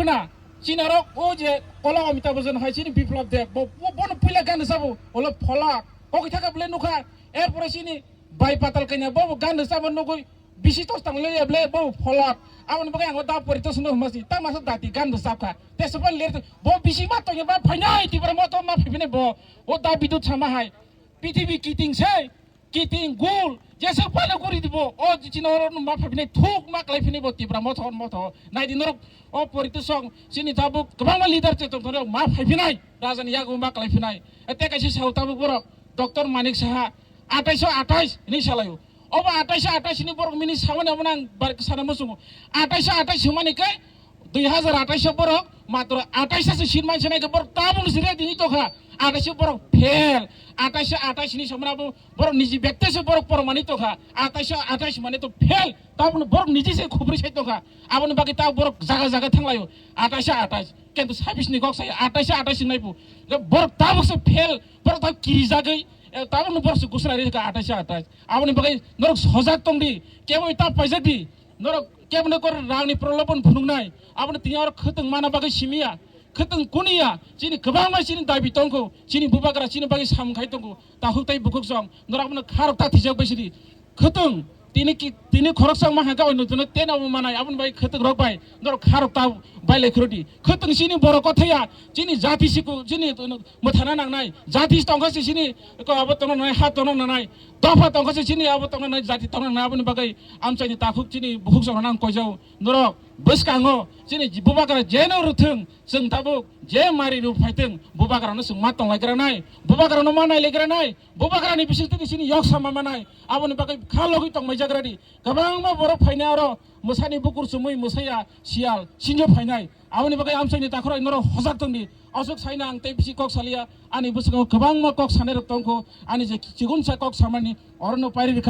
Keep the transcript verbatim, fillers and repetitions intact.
Khuna, chini oro o je kola Amitabh Bachchan hai chini Biplab Deb, bo, bo, bono puila gan rwchabo, olo pholak. Kokitha khe bwle nukha, erpore chini bai Patal Kanya, bo, bo gan rwchabo nugwi bisi tos tang le bwle, bo pholak. Aboni bagwi ang o da pori to suno hmasi, ta masa dati gan rwchapkha. Te sopan ler, bo bisi ma tongya ba phainai, Tipra Motha ma phaiphinai bo, o da bidut sama hai. Pithibi kiting se, kiting gul, jesa pala guri dibo, o chini oro no ma phaiphinai, thuk ma khlai phinai bo Tipra Motha, Motha. Nai di norok, o poritisong, chini tabuk kwbangma leader che tong thani ma phaiphinai, raja ni yago ma khlai phinai. Ete kaisa sao tabuk borok, Doctor Manik Saha, atais atais hinwi salaio. Obo atais atais ni borok mini samani abo nang bar sana musungo. Atais atais himani kai, dui hazar atais borok, matro atais se sin man sanai ke borok tabuk ni sire dini tokha. Atais borok fail. Atais atais ni samana bo borok niji bekte se borok pormani tokha. Atais atais mane to fail. Tabuk ni borok niji se khubri sai tokha. Aboni bagwi ta borok jaga jaga thanglaio. Atais atais. Kintu sabis ni kok sai atais atais nai bu. Borok tabuk se fail. Borok tabuk kiri jagwi. Tabuk ni borok se gusra ri ka atais atais. Aboni bagwi norok sojak tong di. Kebo ta paisa di. Norok keboni kor rangni prolobon phunuknai, aboni tini oro khwtwng mana bagwi simiya, khwtwng kuniya, chini kwbangma chini dabi tongkho, chini bubagra chini bagwi samung khai tongkho, ta huk tai bukhuk song, norok abono kharok ta thijak bai sidi. Khwtwng, tini ki, tini khoroksa ma hangka oino jono teno bo manai, aboni bai khwtwng rok bai, norok kharok ta bai lai khurudi. Khwtwng chini borok kothaya, chini jati siku, chini mwthana nangnai, jati tongkha se chini ko abo tongna nangnai, ha tongna nangnai, dopha tongkha se chini abo tongna nangnai, jati tongna nangnai, aboni bagwi amchaini takhuk chini bukhuk song nang koijao. Norok bwskango chini bubagra jeno rwthwng, chwng tabuk je mari rw phaithwng, bubagrano chwng ma tonglai granai, bubagrano ma nailai granai, bubagrani bisingtwi chini yok sama manai, aboni bagwi kha logwi tongmai jagradi. Kwbangma borok phainai aro mwsani bukur chumui mwsaya siyal sinjo phainai. Aboni bagwi amchaini takhorok norok hojak tongdi. Aswk saina ang tei bisi kok salia, ani bwskango kwbangma kok sanai rok tongkho, ani je chigunsa kok samani orono pairi rikha.